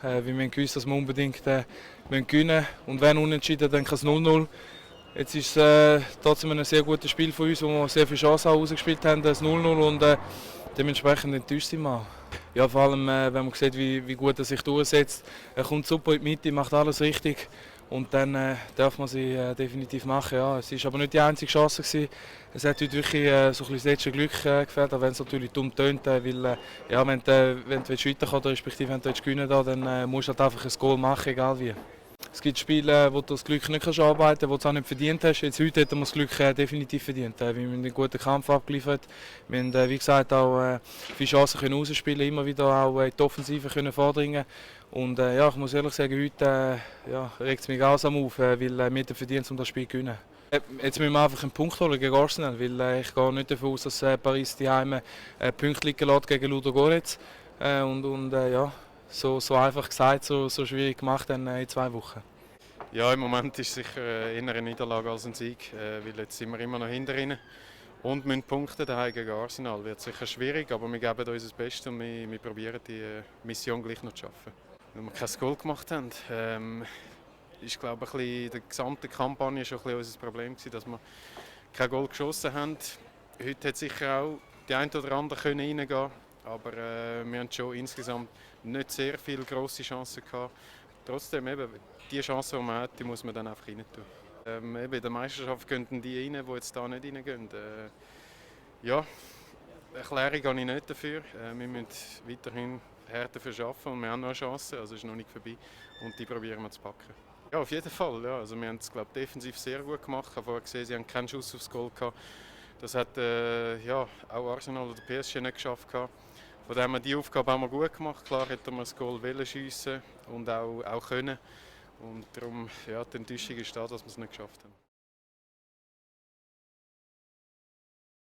Wir haben gewusst, dass wir unbedingt gewinnen müssen. Und wenn unentschieden, dann kann es 0-0. Jetzt ist es trotzdem ein sehr gutes Spiel von uns, wo wir sehr viele Chancen rausgespielt haben, das 0-0 und dementsprechend enttäuscht sind wir. Ja, vor allem, wenn man sieht, wie gut er sich durchsetzt. Er kommt super in die Mitte, macht alles richtig und dann darf man sie definitiv machen. Ja. Es war aber nicht die einzige Chance gewesen. Es hat heute wirklich so ein bisschen das letzte Glück gefehlt, auch wenn es natürlich dumm tönt, weil ja, wenn du weiterkommen respektive wenn du gewinnen willst, dann musst du halt einfach ein Goal machen, egal wie. Es gibt Spiele, wo du das Glück nicht arbeiten kannst, wo du es auch nicht verdient hast. Jetzt heute hätten wir das Glück definitiv verdient. Wir haben einen guten Kampf abgeliefert. Wir haben, wie gesagt, auch viele Chancen können rausspielen, immer wieder auch in die Offensive können vordringen. Und ja, ich muss ehrlich sagen, heute ja, regt es mich grausam auf, weil wir haben verdient, um das Spiel zu gewinnen. Jetzt müssen wir einfach einen Punkt holen gegen Arsenal, weil ich gehe nicht davon aus, dass Paris die Heime Punkte liegen lässt gegen Ludogorets. Ja, so einfach gesagt, so schwierig gemacht in 2 Wochen. Ja, im Moment ist es sicher eher eine Niederlage als ein Sieg, weil jetzt sind wir immer noch hinter ihnen und müssen Punkte daheim gegen Arsenal. Wird sicher schwierig, aber wir geben unser Bestes und wir probieren die Mission gleich noch zu schaffen. Weil wir kein Goal gemacht haben, ist glaube ich in der gesamten Kampagne schon ein bisschen unser Problem gewesen, dass wir kein Goal geschossen haben. Heute hat sicher auch die ein oder andere reingehen können, aber wir haben schon insgesamt nicht sehr viele grosse Chancen gehabt. Trotzdem, eben, die Chance, die man hat, die muss man dann einfach rein tun. Eben, in der Meisterschaft gehen die rein, die jetzt hier nicht reingehen. Ja, Erklärung habe ich nicht dafür. Wir müssen weiterhin hart dafür arbeiten und wir haben noch eine Chance, also ist noch nicht vorbei. Und die probieren wir zu packen. Ja, auf jeden Fall. Ja. Also wir haben es defensiv sehr gut gemacht. Ich habe vorher gesehen, sie haben keinen Schuss aufs Goal gehabt. Das hat ja, auch Arsenal oder PSG nicht geschafft. Von dem her, die Aufgabe haben wir gut gemacht. Klar hätten wir das Goal schiessen und auch können. Und darum, ja, die Enttäuschung ist da, dass wir es nicht geschafft haben.